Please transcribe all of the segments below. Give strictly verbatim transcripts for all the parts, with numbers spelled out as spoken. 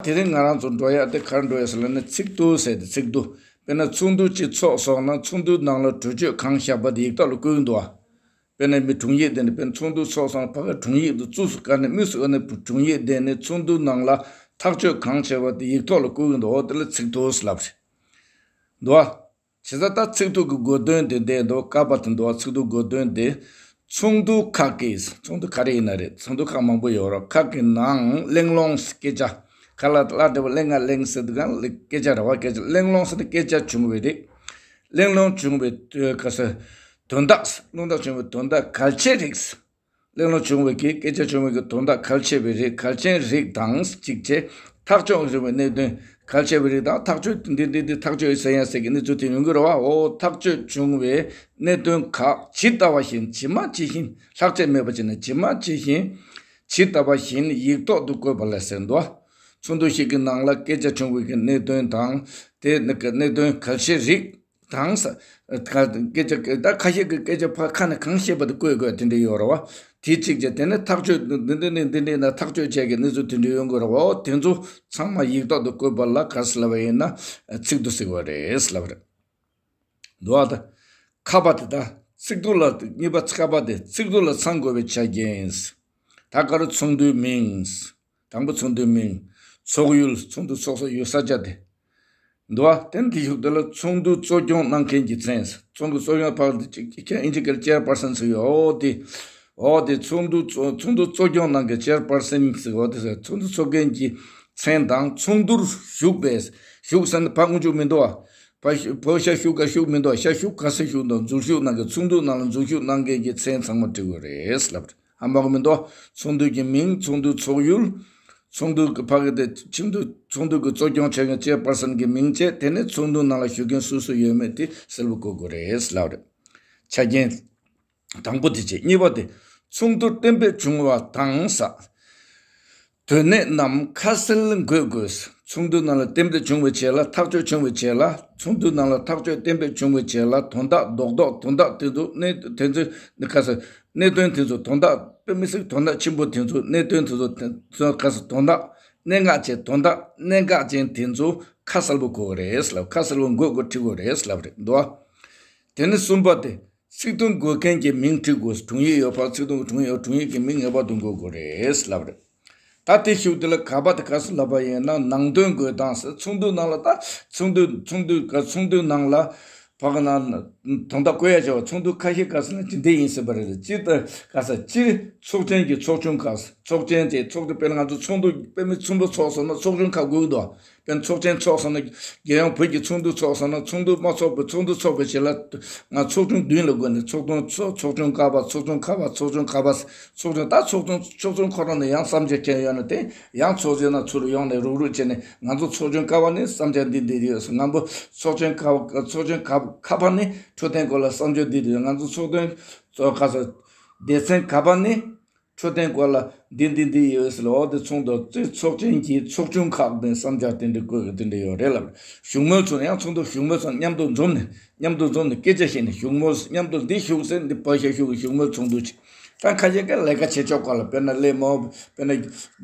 དེ་རིང་ང་རང་ཚོ་འགྲོ་ཡག་དེ་ག་རེ་འགྲོ་ཡག་ཟེར་ལབ་ན་ཚིག་ཐོ་ཟེར་ཏེ་ཚིག་ཐོ། དཔེར་ན་ཚོགས་འདུ་གཅིག་ཚོགས་སོང་ན་ཚོགས་འདུའི་ནང་ལ་གྲོས་ཆོད་གང་བཞག་པ་དེ་ཡིག་ཐོག་ལ་བཀོད་ཀྱི་འདུག་བ། དཔེར་ན་མི་དྲུང་ཡིག་དེ་ནི་དཔེར་ན་ཚོགས་འདུ་ཚོགས་སོང་ན་ཕ་གི་དྲུང་ཡིག་དེ་བཙུགས་སུ་བཀར་ནས་དམིགས་སུ་བཀར་ནས་དྲུང་ཡིག་དེ་ནི་ཚོགས་འདུའི་ནང་ལ་ཐག་གཅོད་གང་བྱས་པ་དེ་ཡིག་ཐོག་ལ་བཀོད་ཀྱི་འདུག་འོ་དེ་ལ་ཚིག་ཐོ་ཟེར་ལབ་རེད། འདུག་བ། བྱས་ཙང་ད་ཚིག་ཐོ་གི་དགོས་དོན་དེ་འདི་འདུག་ཀ་པ་དེ་འདུག་བ། ཚིག་ཐོ་དགོས་དོན་དེ། ཚོགས་འདུ་ཁག་གི། ཚོགས་འདུ་ག་རེ་ཡིན་ན་རེད། ཚོགས་འདུ་ཁག་མང་པོ་ཡོད་རེད། ཁག་གི་ནང་གླེང་སློང་སྐད་ཆ། ཁ་ལ་བླ་འདྲ་བ་གླེང་ང་གླེང་ཟེར་དུས་གང་སྐད་ཆ་རེད་བ། སྐད་ཆ་གླེང་སློང་ཟེར་ན་སྐད་ཆ་བྱུང་བའི་རིགས། གླེང་སློང་བྱུང་བའི་དོན་ག་ས། དོན་དག་གླེང་སྟངས་བྱུང་བའི་དོན་དག་གལ་ཆེ་རིགས། གླེང་སློང་བྱུང་བའི་གི་སྐད་ཆ་བྱུང་བའི་གི་དོན་དག་གལ་ཆེ་བའི་རིགས། གལ་ཆེན་རིགས་དང་གཅིག་བྱས། ཐག་གཅོད་རིགས་པའི་གནད་དོན་གལ་ཆེ་བའི་རིགས་དང་། ཐག་གཅོད་འདི་འདི་འདི་ཐག་གཅོད་ཟེར་ཡ་ཟེར་གི་གནས་ཚུལ་དེ་ཡོང་གི་རེད་བ། འོ་ཐག་གཅོད་བྱུང་བའི་གནད་དོན་ཁག་ཇི་ལྟ་བ་བཞིན་ཇི་མ་ཇི་བཞིན་ལྷག་ཆད་མེད་པ་བྱས་ནས་ཇི་མ་ཇི་བཞིན་ཇི་ལྟ་བ་བཞིན་ཡིག་ཐོག་ཏུ་བཀོད་པ་ལ་ཟེར་འདུག་ཚོགས་འདུ་ཞིག་གི་ནང་ལ་སྐད་ཆ་བྱུང་བའི་གི་གནད་དོན་དང་། དེ་ནི་གི་གནད་དོན་གལ་ཆེ་རིགས། དང་ས། ད་སྐད་ཆ་ད་ཁ་ཤས་ཀྱི་སྐད་ཆ་ཕ་ཁ་ནས་གང་བཤད་པ་དེ་བཀོད་དགོས་དེ་འདྲ་ཡོད་རེད་བ། དེ་གཅིག་བྱས། དེ་ནས་ཐག་གཅོད་འདི་འདི་ནས་འདི་འདྲ་ཡིན་ན་ཐག་གཅོད་བྱས་ཀྱི་གནས་ཚུལ་དེ་འདྲ་ཡོང་གི་རེད་བ། དེ་ཚོ་ཚང་མ་ཡིག་ཐོག་ཏུ་བཀོད་པ་ལ་ག་རེ་ཟེར་ལབ་པ་ཡིན་ན་ཚིག་ཐོ་ཟེར་བ་རེད་ཟེར་ལབ་པ་རེད། འདུག་ཨ། ད་ཁ་པ་དེ་ད་ཚིག་ཐོ་ལ་གཉིས་པ་ཁ་པ་དེ་ཚིག་ཐོ་ལ་ཚང་དགོས་པའི་ཆ་རྐྱེན། ད་ག་རེ། ཚོགས་འདུའི་མིང་། དང་པོ་ཚོགས་འདུའི་མིང་། ཚོགས་ཡུལ། ཚོགས་འདུ་ཚོགས་ས་ཡོད་ས་ཆ་དེ། འདུག་བ། དེ་ནས་དེ་གཞུག་དེ་ལ་ཚོགས་འདུ་གཙོ་སྐྱོང་གནང་མཁན་གྱི་མཚན། ཚོགས་འདུ་གཙོ་སྐྱོང་ཕར་དེ་ཅིག་ཁྱེད་ཨིན་ཇི་སྐད་ལ་ཅེར་པར་སན་ཟེར་ཡོད། འོ་དེ། འོ་དེ་ཚོགས་འདུ་གཙོ་ཚོགས་འདུ་གཙོ་སྐྱོང་གནང་མཁན་ཅེར་པར་སན་ཟེར། འོ་དེ་ཟེར། ཚོགས་འདུ་ཚོགས་མཁན་གྱི་མཚན་དང་། ཚོགས་འདུར་ཞུགས་པའི། ཞུགས་ཟེར་ན་ཕར་དངུལ་ཆུ་མི་འདུག་བ། ཕར་ཞུ་ཕོ་ཤ་ཞུགས་ག་ཞུགས་མི་འདུག་བ། ཤ་ཞུགས་ག་ས་ཞུགས་འདུག་འཛུལ་ཞུགས་གནང་མཁན། ཚོགས་འདུ་ནང་ལ་འཛུལ་ཞུགས་གནང་མཁན་གྱི་མཚན་ཚང་མ་བྲི་དགོས་རེད་ལབ་རེད། ཧ་མ་གོ་མི་འདུག་ཚོགས་འདུ་གི་མིང་། ཚོགས་འདུ་ཚོགས་ཡུལ། ཚོགས་འདུ་གི་ཕ་གི་དེ་ཁྱིམ་དུ་ཚོགས་འདུ་གི་གཙོ་སྐྱོང་བྱེད་མཁན་ཅེར་པར་སན་གི་མིང་བཅས། དེ་ནས་ཚོགས་འདུ་ནང་ལ་ཞུགས་མཁན་སུ་སུ་ཡོད་མེད་དེ་གསལ་པོ་བཀོད་དགོས་རེད་ལབ་རེད། ཆ་རྐྱེན་དང་པོ་དེ་བྱས། གཉིས་པ་དེ་ཚོགས་འདུ་གཏན་འབེབས་བྱུང་བ་དང་ས། དོན་གནད་རྣམས་ཁ་གསལ་འགོད་དགོས། ཚོགས་འདུ་ནང་ལ་གཏན་འབེབས་བྱུང་བའི་རྗེས་ལ། ཐག་གཅོད་བྱུང་བའི་རྗེས་ལ། ཚོགས་འདུ་ནང་ལ་ཐག་གཅོད་གཏན་འབེབས་བྱུང་བའི་རྗེས་ལ། དོན་དག་རྡོག་རྡོག་དོན་དག་དེ་ཚོ་གནད་དེ་ཚོ་ནི་ཁ་གསལ། གནད་དོན་དེ་ཚོ་དོན་དག་དཔེ་མི་སྲིད་དོན་དག་ཆེན་པོ་དེ་ཚོ། གནད་དོན་དེ་ཚོ་དེ་ཚོ་ག་ས་དོན་དག་གནད་འགག་ཅན། དོན་དག་གནད་འགག་ཅན་དེ་ཚོ་ཁ་གསལ་པོ་གོ་དགོས་རེད་ལབ། ཁ་གསལ་པོ་འགོད་དགོས། བྲི་དགོས་རེད་ལབ་རེད་འདུག་བ། དེ་ནས་གསུམ་པ་དེ་ཚིག་དོན་འགོད་མཁན་གྱི་མིང་བྲི་དགོས། དྲུང་ཡིག་ཡོད་པ། ཚིག་དོན་དྲུང་ཡིག་དྲུང་ཡིག་གི་མིང་ངེས་པར་དུ་འགོད་དགོས་རེད་ལབ་རེད། ད་དེ་ཞུགས་དེ་ལ་ག་པ་དེ་ག་ས་ལབ་པ་ཡིན་ན་ནང་དོན་འགོད་སྟངས་ཟེར། ཚོགས་འདུ་ནང་ལ་ད་ཚོགས་འདུ་ཚོགས་འདུ་ག་ཚོགས་འདུ་ནང་ལ། ཕ་གི་ན་དོན་དག་བཀོད་ཡ་བྱ་བ། ཚོགས་འདུ་ཁ་ཤས་ག་ས་ན་ཇི་འདྲ་ཡིན་ཟེར་བ་རེད། སྤྱིར་ད་ག་ས་སྤྱིར་ཚོགས་ཆེན་གྱི་ཚོགས་ཆུང་ཁག་ཚོགས་ཆེན་དེ་ཚོགས་འདུ་དཔེར་ན་ང་ཚོ་ཚོགས་འདུ་དཔེ་མི་ཚོགས་འདུ་ཚོགས་སོང་ན་ཚོགས་ཆུང་ཁག་དགོས་འདུག་དཔེར་ན་ཚོགས་ཆེན་ཚོགས་སོང་ན་རྒྱལ་ཡོངས་བོད་ཀྱི་ཚོགས་འདུ་ཚོགས་སོང་ན་ཚོགས་འདུ་མ་ཚོགས་པའི་ཚོགས་འདུ་ཚོགས་པའི་རྗེས་ལ་ང་ཚོགས་ཆུང་བདུན་ལ་བགོས་ནས་ཚོགས་ཆུང་ཚོགས་ཆུང་ཀ་པ། ཚོགས་ཆུང་ཁ་པ། ཚོགས་ཆུང་ཁ་པ། ཚོགས་ཆུང་ད་ཚོགས་ཆུང་ཚོགས་ཆུང་ཁོ་རང་ནས་ཡང་བསམ་འཆར་ཁྱེར་ཡོང་ནས་དེ་ཡང་ཚོགས་ཆེན་ནང་ཚུར་ཡོང་ནས་རུག་རུག་བྱས་ནས་ང་ཚོ་ཚོགས་ཆུང་ཀ་པ་ནས་བསམ་འཆར་འདི་འདི་ཡོད་ཟེར། ང་ཚོ་ཚོགས་ཆེན་ཁ་པ་ཚོགས་ཆུང་ཁ་ཁ་པ་ནས་འཕྲོད་བསྟེན་སྐོར་ལ་བསམ་འཆར་འདི་འདི་ཡོད། ང་ཚོ་ཚོགས་ཆེན་ཚོགས་ཁ་ས་སྡེ་ཚན་ཁ་པ་ནས་འཕྲོད་བསྟེན་སྐོར་ལ་འདི་འདི་འདི་ཡོད་ཟེར་ལ། འོ་དེ་ཚོགས་འདུ་དེ་ཚོགས་ཆེན་གྱི་ཚོགས་ཆུང་ཁག་དེ་བསམ་འཆར་དེ་འདྲ་བཀོད་དེ་འདྲ་ཡོད་རེད་ལབ། བཞུགས་མོལ་ཚོགས་ཡང་ཚོགས་འདུ་བཞུགས་མོལ་ཚོགས་མཉམ་དུ་འཛོམས་ནས། མཉམ་དུ་འཛོམས་ནས་སྐད་ཆ་བཤད་ནས་བཞུགས་མོལ། མཉམ་དུ་འདི་བཞུགས་ཟེར་འདི་བ་ཤ་བཞུགས་བཞུགས་མོལ་ཚོགས་འདུ་བྱས། ད་ཁ་ཤས་ཀྱིས་ལས་ཀ་བྱེད་ཕྱོགས་སྐོར་ལ་དཔེར་ན་ལས་མང་པོ་དཔེར་ན་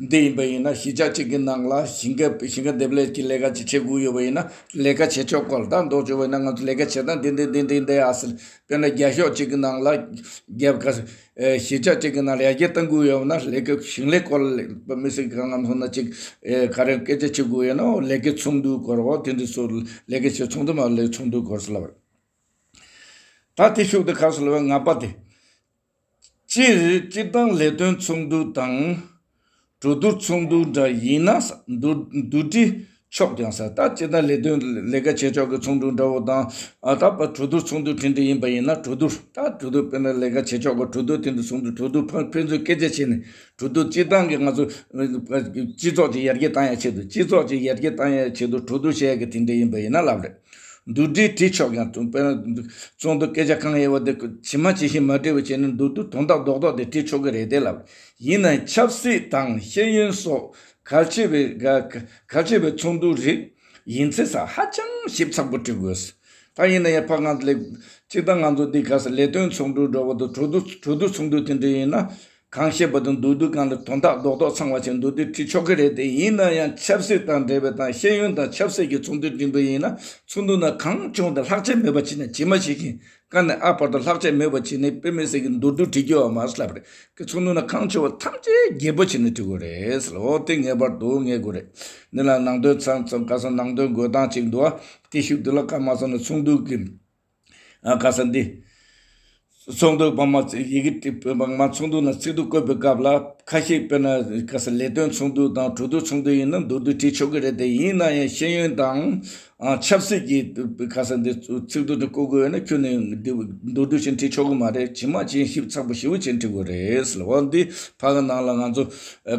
འདི་ཡིན་པ་ཡིན་ན་གཞིས་ཆགས་གཅིག་གི་ནང་ལ་ཞིང་ཁ་ཞིང་ཁ་འདེབས་ལས་ཀྱི་ལས་ཀ་ཅིག་བྱེད་དགོས་ཡོད་པ་ཡིན་ན་ལས་ཀ་བྱེད་ཕྱོགས་སྐོར་ལ། ད་མདོར་བྱས་པ་ཡིན་ན་ང་ཚོ་ལས་ཀ་བྱེད་སྟངས་འདི་འདི་འདི་འདི་ཨ་ཟེར། དཔེར་ན་རྒྱ་ཤོག་གཅིག་གི་ནང་ལ་རྒྱབ་ཁ་གཞིས་ཆགས་གཅིག་གི་ནང་ལ་ཡར་རྒྱས་གཏང་དགོས་ཡོད་ན་ལས་ཀ་ཞིང་ལས་སྐོར་ལ་མི་སྲིད་གང་ངམ་སོང་ན་ཅིག་ག་རེ་སྐད་ཆ་བྱེད་དགོས་ཡོད་ན་ལས་ཀའི་ཚོགས་འདུའི་སྐོར་འོ་དེ་འདྲ་སོགས་ལས་ཀ་བྱེད་ཚོགས་འདུ་མ་ལས་ཚོགས་འདུའི་སྐོར་ཟེར་ལབ་པ་རེད། ད་དེ་ཤུགས་དེ་ག་ཟེར་ལབ་པ་ལྔ་པ་དེ། སྤྱིར་སྤྱིར་བཏང་ལས་དོན་ཚོགས་འདུ་དང་། གྲོས་བསྡུར་ཚོགས་འདུ་འདྲ་ཡིན་ན་བསྡུ་བསྡུ་སྒྲིག་ཆོག་ཀྱང་ཟེར། ད་སྤྱིར་བཏང་ལས་དོན་ལས་ཀ་བྱེད་ཕྱོགས་ཀྱི་ཚོགས་འདུ་འདྲ་བོ་དང་། ཨ་ད་པ་གྲོས་བསྡུར་ཚོགས་འདུ་དེ་འདྲ་ཡིན་པ་ཡིན་ན་གྲོས་བསྡུར། ད་གྲོས་བསྡུར་དཔེར་ན་ལས་ཀ་བྱེད་ཕྱོགས་ཀྱི་གྲོས་བསྡུར་དེ་འདྲ་ཚོགས་འདུ། གྲོས་བསྡུར་ཕན་ཕན་ཚུན་སྐད་ཆ་བྱས་ནས་གྲོས་བསྡུར་སྤྱིར་བཏང་གི་ང་ཚོ་སྤྱི་ཚོགས་ཀྱི་ཡར་རྒྱས་བཏང་ཡ་ཆེད་དུ། སྤྱི་ཚོགས་ཀྱི་ཡར་རྒྱས་བཏང་ཡ་ཆེད་དུ་གྲོས་བསྡུར་བྱེད་ཡ་གི་དེ་འདྲ་ཡིན་པ་ཡིན་ན་ལབ་རེད། བསྡུ་སྒྲིག་བྲིས་ཆོག་ཀྱང་དཔེར་ན་ཚོགས་འདུ་སྐད་ཆ་གང་ཡོད་པ་དེ་ཇི་མ་ཇི་བཞིན་མ་བྲིས་པ་བྱས་ནས་བསྡུ་བསྡུ་དོན་དག་རྡོག་རྡོག་དེ་བྲིས་ཆོག་གི་རེད་དེ་ལབ། ཡིན་ནའི་ཆབ་སྲིད་དང་ཤེས་ཡོན་སོགས་གལ་ཆེ་བའི་གལ་ཆེ་བའི་ཚོགས་འདུ་རིགས་ཡིན་ཚེ་ས་ཧ་ཅང་ཞིབ་ཚགས་པོ་བྲི་དགོས། ད་ཡིན་ན་ཡང་ཕ་ང་ལས་སྤྱིར་བཏང་ང་ཚོ་འདི་ག་ས་ལས་དོན་ཚོགས་འདུ་འགྲོ་བ་དང་གྲོས་བསྡུར་གྲོས་བསྡུར་ཚོགས་འདུ་དེ་འདྲ་ཡིན་ན། གང་བཤད་པ་དང་མདོར་བསྡུས་སྒང་ལ་དོན་དག་རྡོག་རྡོག་ཚང་བ་ཞིག་མདོར་བསྡུས་བྲིས་ཆོག་གི་རེད་དེ། ཡིན་ན་ཡང་ཆབ་སྲིད་དང་འབྲེལ་བའི་དང་ཤེས་ཡོན་དང་ཆབ་སྲིད་ཀྱི་ཚོགས་འདུ་འགྲིམ་པ་ཡིན་ན་ཚོགས་འདུ་ནང་གང་བྱུང་དང་ལྷག་ཆད་མེད་པ་བྱས་ནས་ཇི་མ་ཇི་བཞིན་ཀ་ནས་ཨ་བར་དུ་ལྷག་ཆད་མེད་པ་བྱས་ནས་དཔེ་མི་སྲིད་ཀྱི་མདོར་བསྡུས་བྲིས་རྒྱུ་ཡོད་མ་རེད་ལབ་རེད། ཀྱི་ཚོགས་འདུ་ནང་གང་བྱུང་བ་ཐམས་ཅད་རྒྱས་པོ་བྱས་ནས་བྲིས་དགོས་རེད་ཟེར། འོ་དེ་ངེས་པར་དུ་ངེས་དགོས་རེད། འདི་ལ་ནང་དོན་ཚང་ཚང་ག་ས་ནང་དོན་འགོད་སྟངས་གཅིག་འདུག་ཨ། དེ་ཞུ་དུས་ལ་ཀ་མ་སོང་ན་ཚོགས་འདུ་གི་ཨ་ག་ས་འདི། ཚོགས་འདུ་བང་མ་ཡི་གེ་བྲིས་བང་མ་ཚོགས་འདུ་ནང་ཚིག་ཐོ་བཀོད་པའི་སྐབས་ལ་ཁ་ཤས་དཔེར་ན་ག་ས་ལས་དོན་ཚོགས་འདུ་དང་གྲོས་བསྡུར་ཚོགས་འདུ་ཡིན་ན་མདོར་བསྡུས་བྲིས་ཆོག་གི་རེད་དེ། ཡིན་ན་ཡང་ཤེས་ཡོན་དང་ཨ་ཆབ་སྲིད་ཀྱི་ག་ས་འདི་ཚིག་ཐོ་དེ་བཀོད་དགོས་ཡོད་ན་ཁྱོན་ནས་འདི་མདོར་བསྡུས་ཤིག་བྲིས་ཆོག་གི་མ་རེད། ཇི་མ་ཇི་བཞིན་ཞིབ་ཚགས་པོ་ཞེ་པོ་ཅིག་བྲིས་དགོས་རེད་ཟེར་ལ། འོ་འདི་ཕ་གི་ནང་ལ་ང་ཚོ་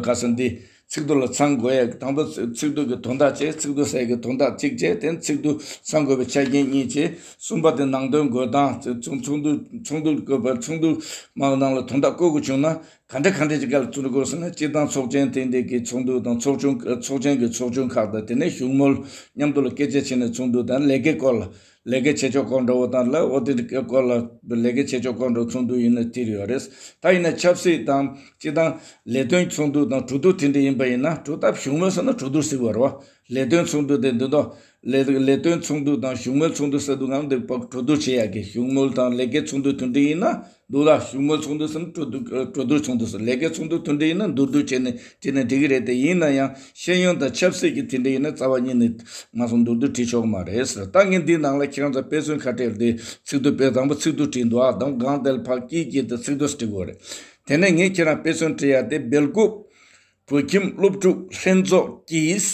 ག་ས་འདི། ཚིག་ཐོ་ལ་ཚང་དགོས་ཡ། དང་པོ་ཚིག་ཐོ་གི་དོན་དག་བྱས། ཚིག་ཐོ་ཟེར་གི་དོན་དག་གཅིག་བྱས། དེ་ཚིག་ཐོ་ཚང་དགོས་པའི་ཆ་རྐྱེན་གཉིས་བྱས། གསུམ་པ་དེ་ནང་དོན་འགོད་སྟངས། ཚོགས་ཚོགས་འདུ་ཚོགས་འདུ་དགོས་པ་ཚོགས་འདུ་མ་ནང་ལ་དོན་དག་བཀོད་དགོས་བྱུང་ན་ག་འདྲ་ག་འདྲ་ཅིག་ག་ལ་ཚོགས་འདུ་དགོས་ཟེར་ན། སྤྱིར་བཏང་ཚོགས་ཆེན་དེ་འདྲ་གི་ཚོགས་འདུ་དང་ཚོགས་ཆུང་ཚོགས་ཆེན་གྱི་ཚོགས་ཆུང་ཁག་དང་དེ་ནས་བཞུགས་མོལ་མཉམ་དུ་ལ་སྐད་ཆ་བྱས་ནས་ཚོགས་འདུ་དང་ལས་ཀའི་སྐོར་ལ། ལས་ཀའི་བྱེད་ཕྱོགས་སྐོར་འདྲ་བོ་དང་ལ། འོ་དེ་སྐོར་ལ་ལས་ཀའི་བྱེད་ཕྱོགས་སྐོར་འདྲ་བོ་ཚོགས་འདུ་ཡིན་ན་དེ་རེད་ཡོད་རེད། ད་ཡིན་ན་ཆབ་སྲིད་དང་སྤྱི་དང་ལས་དོན་ཚོགས་འདུ་དང་གྲོས་བསྡུར་དེ་འདྲ་ཡིན་པ་ཡིན་ན། གྲོས་ཐབས་བཞུགས་མོལ་ཟེར་ན་གྲོས་བསྡུར་ཟེར་བ་རེད་བ། ལས་དོན་ཚོགས་འདུ་དེ་འདི་དོ་ལས་ལས་དོན་ཚོགས་འདུ་དང་བཞུགས་མོལ་ཚོགས་འདུ་ཟེར་དུས་སྒང་དེ་གྲོས་བསྡུར་བྱེད་ཡག་གི་བཞུགས་མོལ་དང་ལས་ཀའི་ཚོགས་འདུ་དེ་འདྲ་ཡིན་ན། འདུག་ལ། བཞུགས་མོལ་ཚོགས་འདུ་ཟེར་ན་གྲོས་བསྡུར་གྲོས་བསྡུར་ཚོགས་འདུ་ཟེར། ལས་ཀའི་ཚོགས་འདུ་དེ་འདྲ་ཡིན་ན་མདོར་བསྡུས་བྱས་ནས་བྲིས་ན་འགྲིག་གི་རེད་དེ། ཡིན་ན་ཡང་ཤེས་ཡོན་དང་ཆབ་སྲིད་ཀྱི་དེ་འདྲ་ཡིན་ན་རྩ་བ་ཉིད་ནས་ང་ཚོ་མདོར་བསྡུས་བྲིས་ཆོག་གི་མ་རེད་ཟེར། ད་ངས་འདིའི་ནང་ལ་ཁྱེད་རང་ཚོ་དཔེ་མཚོན་ཁ་བྲལ་དེ་ཚིག་ཐོ་དཔེ་དང་པོ་ཚིག་ཐོ་བྲིས་འདུག་ཨ། དང་སྒང་དེ་ལ་ཕར་དཀྱིལ་དཀྱིལ་དུ་ཚིག་ཐོ་བྲིས་དགོས་རེད། དེ་ནས་ངས་ཁྱེད་རང་དཔེ་མཚོན་བྲིས་ཡ་དེ་སྦེལ་ཀོབ་བོད་ཁྱིམ་སློབ་ཕྲུག་ལྷན་ཚོགས་ཀྱིས།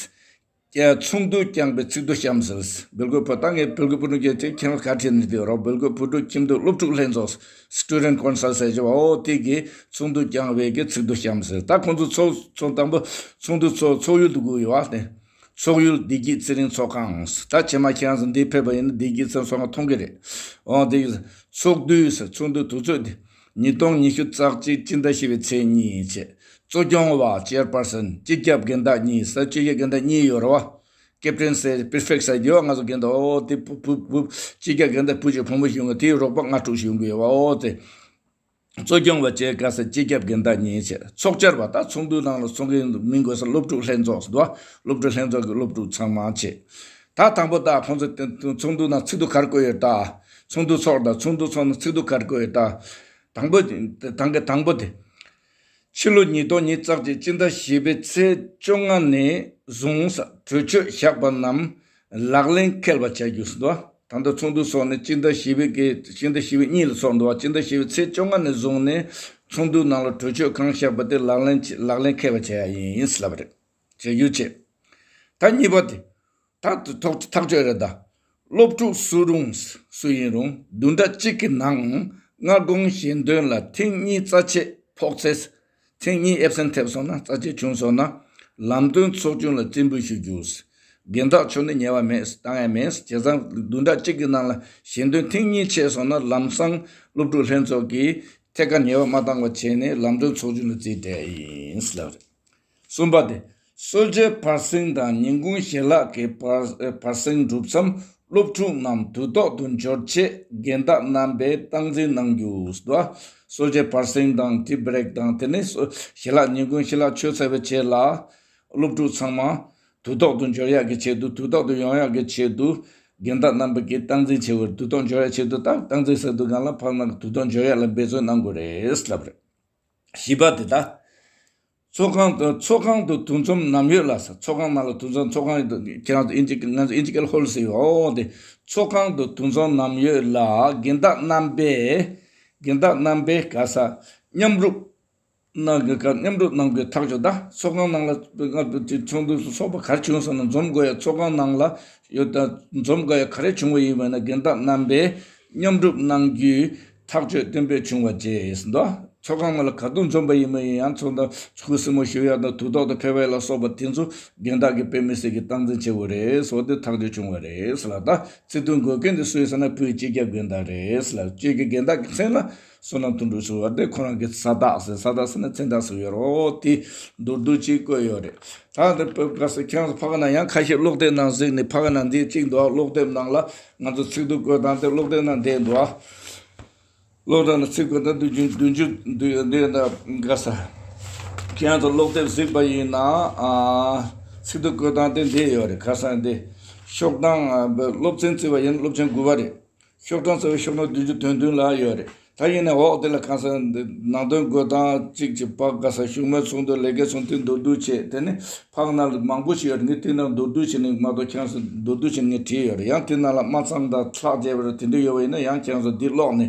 ཀྱི་ཚོགས་འདུ་བསྐྱངས་པའི་ཚིག་ཐོ་གཤམ་གསལ། སྦེལ་ཀོབ་བོད། ད་ངས་སྦེལ་ཀོབ་བོད་ཕྲུག་ཁྱེད་ཁྱེད་རང་ག་བྲིས་ནས་བསྡད་རོགས། སྦེལ་ཀོབ་བོད་ཕྲུག་ཁྱིམ་སྡོད་སློབ་ཕྲུག་ལྷན་ཚོགས། Student Council ཟེར་གྱི་བ། འོ་དེ་གིས་ཚོགས་འདུ་བསྐྱངས་པའི་གི་ཚིག་ཐོ་གཤམ་གསལ། ད་ཁོང་ཚོ་ཚོགས་ཚོགས་དང་པོ་ཚོགས་འདུ་ཚོགས་ཚོགས་ཡུལ་དུ་དགོས་ཡོད་བ་དེ། ཚོགས་ཡུལ་བདེ་སྐྱིད་ཚེ་རིང་ཚོགས་ཁང་། ད་ཕྱི་མ་ཁྱེད་རང་ཚོ་འདི་ཕེབས་པ་ཡིན་ན་བདེ་སྐྱིད་ཚེ་རིང་ཚོགས་ཁང་མཐོང་གི་རེད། འོ་དེ་གིས་ཚོགས་དུས་ཚོགས་འདུ་དུས་ཚོད་དེ། ཉིས་སྟོང་ཉི་ཤུ་རྩ་གཅིག་སྤྱི་ཟླ་བཞི་པའི་ཚེས་གཉིས་བྱས། གཙོ་སྐྱོང་བ་Chairperson སྤྱི་ཁྱབ་རྒན་བདག་གཉིས་ཟེར། སྤྱི་ཁྱབ་རྒན་བདག་གཉིས་ཡོད་རེད་བ། Captain ཟེར་Prefect ཟེར་ཡོད། ང་ཚོ་རྒན་བདག་འོ་དེ་བུ་བུ་བུ་སྤྱི་ཁྱབ་རྒན་བདག་བུ་གཅིག་བུ་མོ་ཞིག་ཡོང་གི། དེའི་རོགས་པ་ལྔ་དྲུག་ཞིག་ཡོང་གི་ཡོད་བ། འོ་དེ་གཙོ་སྐྱོང་བ་བྱས་ག་ས་སྤྱི་ཁྱབ་རྒན་བདག་གཉིས་བྱས། ཚོགས་བཅར་བ། ད་ཚོགས་འདུ་ནང་ལ་ཚོགས་མཁན་མིང་དགོས་ས་སློབ་ཕྲུག་ལྷན་ཚོགས་ཟེར་འདུག་བ། སློབ་ཕྲུག་ལྷན་ཚོགས་ཀྱི་སློབ་ཕྲུག་ཚང་མ་བྱས། ད་དང་པོ་ད་ཁོང་ཚོ་དེ་ཚོགས་འདུ་ནང་ཚིག་ཐོ་ག་རེ་བཀོད་ཡོད། ད་ཚོགས་འདུ་ཚོགས། ད་ཚོགས་འདུ་ཚོགས་ནང་ཚིག་ཐོ་ག་རེ་བཀོད་ཡོད། ད་དང་པོ་དེ་དང་གི་དང་པོ་དེ། ཕྱི་ལོ་ཉིས་སྟོང་ཉི་ཤུ་རྩ་གཅིག་སྤྱི་ཟླ་བཞི་པའི་ཚེས་བཅོ་ལྔ་ནས་བཟུང་ས་གྲོས་ཆོད་བཞག་པ་རྣམས་ལག་ལེན་འཁེལ་བ་བྱ་རྒྱུ་ཟེར་འདུག་ད་ལྟ་ཚོགས་འདུ་ཚོགས་ནས་སྤྱི་ཟླ་བཞི་པའི་གི་སྤྱི་ཟླ་བཞི་པའི་གཉིས་ལ་ཚོགས་འདུག་སྤྱི་ཟླ་བཞི་པའི་ཚེས་བཅོ་ལྔ་ནས་བཟུང་ནས་ཚོགས་འདུ་ནང་ལ་གྲོས་ཆོད་གང་བཞག་པ་དེ་ལག་ལེན་ལག་ལེན་འཁེལ་བ་བྱ་ཡ་ཡིན་ཟེར་ལབ་པ་རེད། བྱ་རྒྱུ་བྱེད། ད་གཉིས་པ་དེ། ད་ཐག་ཐག་གཅོད་རེད་ད། སློབ་ཕྲུག་སུ་རུང་སུ་ཡིན་རུང་བདུན་ཕྲག་གཅིག་གི་ནང་སྔ་དགོང་ཞལ་འདོན་ལ་ཐེངས་གཉིས་རྩ་ཆད་ཕོག་ཚེ། ཐེངས་གཉིས་ཨེབ་སེན་ཐེབས་སོང་ན། རྩ་ཆད་བྱུང་སོང་ན། ལམ་སྟོན་ཚོགས་ཆུང་ལ་རྩིས་འབུལ་ཞུ་རྒྱུ། རྒན་བདག་མཆོག་ནས་ཉེས་པ་མེད། བཏང་ཡ་མེད། བྱས་ཙང་བདུན་ཕྲག་གཅིག་གི་ནང་ལ་ཞལ་འདོན་ཐེངས་གཉིས་ཆད་སོང་ན་ལམ་སང་སློབ་ཕྲུག་ལྷན་ཚོགས་ཀྱིས་ཐད་ཀར་ཉེས་པ་མ་བཏང་བ་བྱས་ནས་ལམ་སྟོན་ཚོགས་ཆུང་ལ་རྩིས་སྤྲད་ཡིན་ཟེར་ལབ་རེད། གསུམ་པ་དེ། གསོལ་ཇའི་བར་གསེང་དང་ཉིན་གུང་ཞལ་ལག་གི་བར་བར་གསེང་གྲུབ་མཚམས་སློབ་ཕྲུག་རྣམས་དུས་ཐོག་ཏུ་འབྱོར་ཆེད་རྒན་བདག་རྣམ་པས་སྟངས་འཛིན་གནང་རྒྱུ་ཟེར་འདུག་གསོལ་ཇའི་བར་གསེང་དང་tea break དང་དེ་ནས་གསོ་ཞལ་ལག་ཉིན་གུང་ཞལ་ལག་མཆོད་ཚར་བའི་རྗེས་ལ་སློབ་ཕྲུག་ཚང་མ་དུས་ཐོག་ཏུ་འབྱོར་ཡག་གི་ཆེད་དུ། དུས་ཐོག་ཏུ་ཡོང་ཡག་གི་ཆེད་དུ་རྒན་བདག་རྣམ་པ་གིས་སྟངས་འཛིན་བྱེད་དགོས། དུས་ཐོག་འབྱོར་ཡག་ཆེད་དུ་ད་སྟངས་འཛིན་ཟེར་དུས་སྒང་ལ་ཕར་ནང་དུས་ཐོག་འབྱོར་ཡག་ལ་འབད་བརྩོན་གནང་དགོས་རེད་ལབ་རེད། བཞི་པ་དེ་ད། ཚོགས་ཁང་དུ་ཚོགས་ཁང་དུ་འདུ་འཛོམས་ནམ་ཡོད་ལ་ཟེར། ཚོགས་ཁང་ནང་ལ་འདུ་འཛོམས། ཚོགས་ཁང་དུ་ཁྱེད་རང་ཚོ་ཨིན་ཇི་ང་ཚོ་ཨིན་ཇི་སྐད་ལ་ཧོལ་ཟེར་ཡོད། འོ་དེ་ཚོགས་ཁང་དུ་འདུ་འཛོམས་ནམ་ཡོད་ལ་རྒན་བདག་རྣམ་པས་རྒན་བདག་རྣམ་པས་ག་ས་མཉམ་རུབ་གནང་དགོས། ག་མཉམ་རུབ་གནང་དགོས། ཐག་ཆོད། ད་ཚོགས་ཁང་ནང་ལ་ང་ཚོ་དེ་ཚོགས་འདུ་ཚོགས་པ་ག་རེ་བྱུང་སོང་ན་འཛོམས་དགོས་ཡ། ཚོགས་ཁང་ནང་ལ་ཡོད་ད་འཛོམས་དགོས་ཡ་ག་རེ་བྱུང་བ་ཡིན་པ་ན་རྒན་བདག་རྣམ་པས་མཉམ་རུབ་གནང་རྒྱུའི་ཐག་གཅོད་གཏན་འབེབས་བྱུང་བ་བཅས་ཟེར་འདུག་ཚོགས་ཁང་ནང་ལ་ག་དུས་འཛོམས་པ་ཡིན་མ་ཡིན་ཡང་ཚོགས་འདུ་སྐུ་གཟིགས་མོ་ཞུ་ཡ་དང་དུས་ཐོག་ཏུ་ཕེབས་པ་ལ་སོགས་པ་དེ་ཚོ་རྒན་བདག་གིས་དཔེ་མི་སྲིད་ཀྱི་སྟངས་འཛིན་བྱེད་དགོས་རེད་ཟེར་བ་དེ་ཐག་གཅོད་བྱུང་བ་རེད་ཟེར་ལ། ད་ཚིག་ཐོ་འགོད་མཁན་དེ་སུ་ཡིན་ཟེར་ན་བོད་སྤྱི་ཁྱབ་རྒན་བདག་རེད་ཟེར་ལ། སྤྱི་ཁྱབ་རྒན་བདག་གི་མཚན་ལ་བསོད་ནམས་དོན་གྲུབ་ཟེར་བ་དེ་ཁོ་རང་གི་ས་རྟགས་ཟེར། ས་རྟགས་ཟེར་ན་མཚན་རྟགས་ཟེར་ཡོད་རེད། འོ་དེ་མདོར་བསྡུས་ཅིག་བཀོད་ཡོད་རེད། ད་འདི་བོད་སྐད་ཟེར་ཁྱེད་རང་ཚོ་ཕ་གི་ན་ཡང་ཁ་ཤས་ཀློག་དེབ་ནང་གཟིགས་ནས་ཕ་གི་ན་འདི་གཅིག་འདུག་ཀློག་དེབ་ནང་ལ་ང་ཚོ་ཚིག་ཐོ་བཀོད་སྟངས་དེ་ཀློག་དེབ་ནང་བསྡད་འདུག་སློབ་གྲྭ་ལ་ཚིག་བཀོད་སྟངས་བདུན་ཅུ་བདུན་ཅུ་འདུག་འདུག་ད་ག་ས། ཁྱེད་རང་ཚོ་སློབ་དེབ་གཟིགས་པ་ཡིན་ན། ཨ། ཚིག་ཏུ་བཀོད་སྟངས་དེ་འདི་ཡོད་རེད། ཁ་སང་འདི། ཤོག་གྲངས། ཨ། སློབ་ཚན་བརྩི་བ་ཡིན་ན་སློབ་ཚན་དགུ་པ་རེད། ཤོག་གྲངས་བརྩི་བའི་ཤོག་གྲངས་བདུན་ཅུ་དོན་བདུན་ལ་ཡོད་རེད། ད་ཡིན་ནའི་འོག་དེ་ལ་ཁ་སང་འདི་ནང་དོན་བཀོད་སྟངས་གཅིག་གཅིག་པ་ག་ས་བཞུགས་མོལ་ཚོགས་འདུ་ལས་ཀའི་ཚོགས་འདུ་མདོར་བསྡུས་བྱས། དེ་ནི་ཕག་ན་ལ་མང་པོ་ཞིག་ཡོད་རེད། ངས་དེ་ནང་མདོར་བསྡུས་བྱས་ནས་མ་གཏོགས་ཁྱེད་རང་ཚོ་མདོར་བསྡུས་བྱས་ནས་ངས་བྲིས་ཡོད་རེད། ཡང་དེ་ནང་ལ་མ་ཚང་དང་ལྷག་བྱས་པ་རེད། དེ་འདྲ་ཡོད་པ་ཡིན་ན་ཡང་ཁྱེད་རང་ཚོ་འདི་ཀློག་ནས།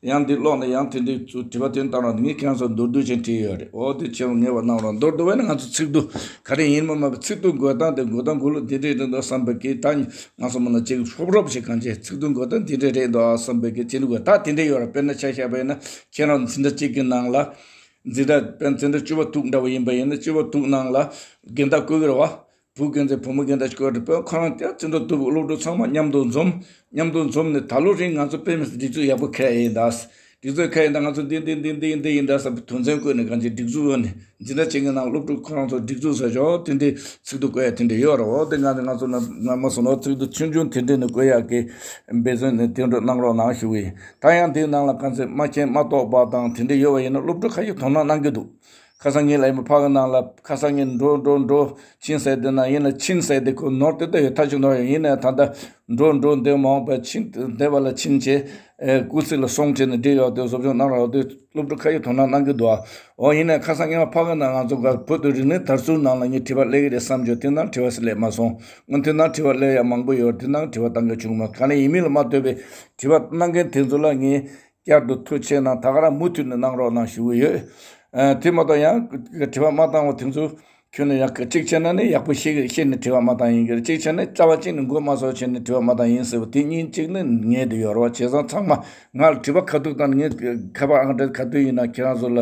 ཡང་འདི་ཀློག་ནས་ཡང་དེ་འདྲའི་ཚུལ་དྲི་བ་དེ་བཏང་རོགས། ངས་ཁྱེད་ཚོར་མདོར་བསྡུས་ཅིག་བྲིས་ཡོད་རེད། འོ་དེ་ཁྱེད་ངེས་པར་གནང་རོགས། མདོར་བསྡུས་པ་ནི་ང་ཚོ་ཚིག་སྡུད་ག་རེ་ཡིན་མིན་མ་ཚིག་སྡུད་འགོད་སྟངས་དེ་འགོད་སྟངས་འགོད་ལུགས་འདི་འདྲ་རེད་འདུག་བསམ་པའི་གི། ད་ང་ཚོ་མི་ལ་ཅིག་ཧྲོབ་ཧྲོབ་ཞིག་གང་ཅི་ཚིག་སྡུད་འགོད་སྟངས་འདི་འདྲ་རེད་འདུག་བསམ་པའི་གི་དེ་འདྲ་འགོད། ད་དེ་འདྲ་ཡོད་རེད། དཔེར་ན་ཆ་བཞག་པ་ཡིན་ན་ཁྱེད་རང་འཛིན་གྲྭ་གཅིག་གི་ནང་ལ། འཛིན་གྲྭ་དཔེར་ན་འཛིན་གྲྭ་བཅུ་པ་ཐུག་འདྲ་བ་ཡིན་པ་ཡིན་ན། བཅུ་པ་ཐུག་ནང་ལ་རྒན་བདག་བསྐོ་གི་རེད་བ། བུ་རྒན་ཚོས་བུ་མོ་རྒན་བདག་བསྐོ་རེད་པས། ཁོ་རང་དེ་འཛིན་གྲྭ་བསྡུ་བའི་སློབ་ཕྲུག་ཚང་མ་མཉམ་དུ་འཛོམས། མཉམ་དུ་འཛོམས་ནས་ད་ལོ་རིང་ང་ཚོ་དཔེ་མི་སྲིད་སྒྲིག་འཛུགས་ཡག་པོ་འཁེལ་ཡིན་ད། སྒྲིག་འཛུགས་འཁེལ་ཡིན་ད། ང་ཚོ་འདི་འདི་འདི་འདི་འདི་ཡིན་ད་བསམ་པའི་དོན་ཚན་བཀོད་ནས་གང་ཅི་སྒྲིག་འཛུགས་ཡོད་ནས་འཛིན་གྲྭ་གཅིག་གི་ནང་སློབ་ཕྲུག་ཁོ་རང་ཚོ་སྒྲིག་འཛུགས་བཟོ་ཆོག་དེ་འདྲའི་ཚིག་སྡུད་བཀོད་ཡ་དེ་འདྲ་ཡོད་རེད། འོ་དེ་ང་ང་ཚོ་ང་མ་སོང་ན་ཚིག་སྡུད་ཆུང་ཆུང་དེ་འདྲ་ནས་བཀོད་ཡག་གི་འབད་བརྩོན་ནས་དེ་འདྲ་གནང་རོགས་གནང་ཞུ་གི་ཡིན། ད་ཡང་དེའི་ནང་ལ་གང་ཚེ་མ་མཁྱེན་མ་རྟོགས་པ་དང་དེ་འདྲ་ཡོད་པ་ཡིན་ན་སློབ་ཕྲུག་ཁ་ཤས་དོ་སྣང་གནང་གི་འདུག་ཁ་སང་ངས་ལབ་ཡིན་པ། ཕ་གི་ནང་ལ་ཁ་སང་ངས་འགྲོ་འགྲོ་འགྲོ་ཕྱིན་ཟེར། དེ་ན་ཡིན་ན་ཕྱིན་ཟེར་དེ་ཁོ་ནོར་དེ་ལྟ་ཡོད། ཐག་ཆོད་ནོར་ཡོད། ཡིན་ནའི་ད་ལྟ་འགྲོ་འགྲོ་འདེབས་མ་འོངས་པ་ཕྱིན་འདེབས་པ་ལ་ཕྱིན་བྱས། ཨེ། སྐུལ་ཚིག་ལ་སོང་བྱས་ནས་བྲིས་ཡོད་དེ་བཟོ་བཅོས་གནང་རོགས་དེ་སློབ་ཕྲུག་ཁ་ཤས་དོ་སྣང་གནང་གི་འདུག་ཨ། འོ་ཡིན་ནའི་ཁ་སང་ངས་ཕ་གི་ནང་ང་ཚོ་ག་བོད་དུ་རིག་གནས་དར་ཚུལ་ནང་ལ་ངས་དྲི་བ་སླེབས་ཀྱི་རེད་བསམ་བྱས། དེ་ནང་དྲི་བ་སླེབས་མ་སོང་། སྔོན་དེ་ནང་དྲི་བ་སླེབས་ཡ་མང་པོ་ཡོད། དེ་ནང་དྲི་བ་བཏང་མཁན་བྱུང་མ། ག་ནས་ཡིན་མིན་ལ་མ་ལྟོས་པའི་དྲི་བ་གནང་མཁན་དེ་ཚོ་ལ་ངས་བསྐྱར་དུ་ཐུགས་ཆེ་གནང་། ད་ག་རང་མུ་མཐུད་ནས་གནང་རོགས་གནང་ཞུ་གི་ཡོད། ཨ། དེ་མ་གཏོགས་ཡང་དྲི་བ་མ་བཏང་བ་དེ་ཚོ་ཁྱོན་ནས་ཡང་གཅིག་བྱས་ན་ནི་ཡག་པོ་ཤེས་ཤེས་ནས་དྲི་བ་མ་བཏང་ཡིན་གྱི་རེད། གཅིག་བྱས་ན་རྩ་བ་གཅིག་ནས་མགོ་མ་ཚོས་བྱས་ནས་དྲི་བ་མ་བཏང་ཡིན་ཟེར་བ་དེ་གཉིས་གཅིག་ནི་ངེས་དུ་ཡོད་རེད་བ། བྱས་ཙང་ཚང་མ་ང་ལ་དྲི་བ་ག་ཐུག་བཏང་ནས་ངས་ཁ་པར་ཨང་གྲངས་ག་དུས་ཡིན་ན་ཁྱེད་རང་ཚོ་ལ་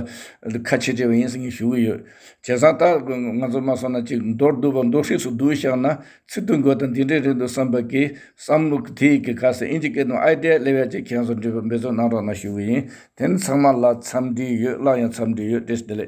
ཁ་ཕྱེ་བྱས་པ་ཡིན་ཟེར་ངས་ཞུ་གི་ཡོད། བྱས་ཙང་ད་ང་ཚོ་མ་སོང་ན་ཅིག་མདོར་བསྡུས་པ་མདོར་བསྡུས་སུ་བསྡུས་བཞག་ན། ཚིག་སྡུད་འགོད་སྟངས་འདི་འདྲས་རེད་འདུག་བསམ་པ་གི་བསམ་བློ་དེ་གི་ག་ས་ཨིན་ཇི་སྐད་དུ་ཨའི་ཌི་ཡ་སླེབས་ཡ་ཅིག་ཁྱེད་ཚོ་འདྲི་བ་འབད་བརྩོན་གནང་རོགས་གནང་ཞུ་གི་ཡིན། དེ་ནི་ཚང་མ་ལ་འཚམས་འདྲི་ཡོད། སླར་ཡང་འཚམས་འདྲི་ཡོད། བཀྲ་ཤིས་བདེ་ལེགས།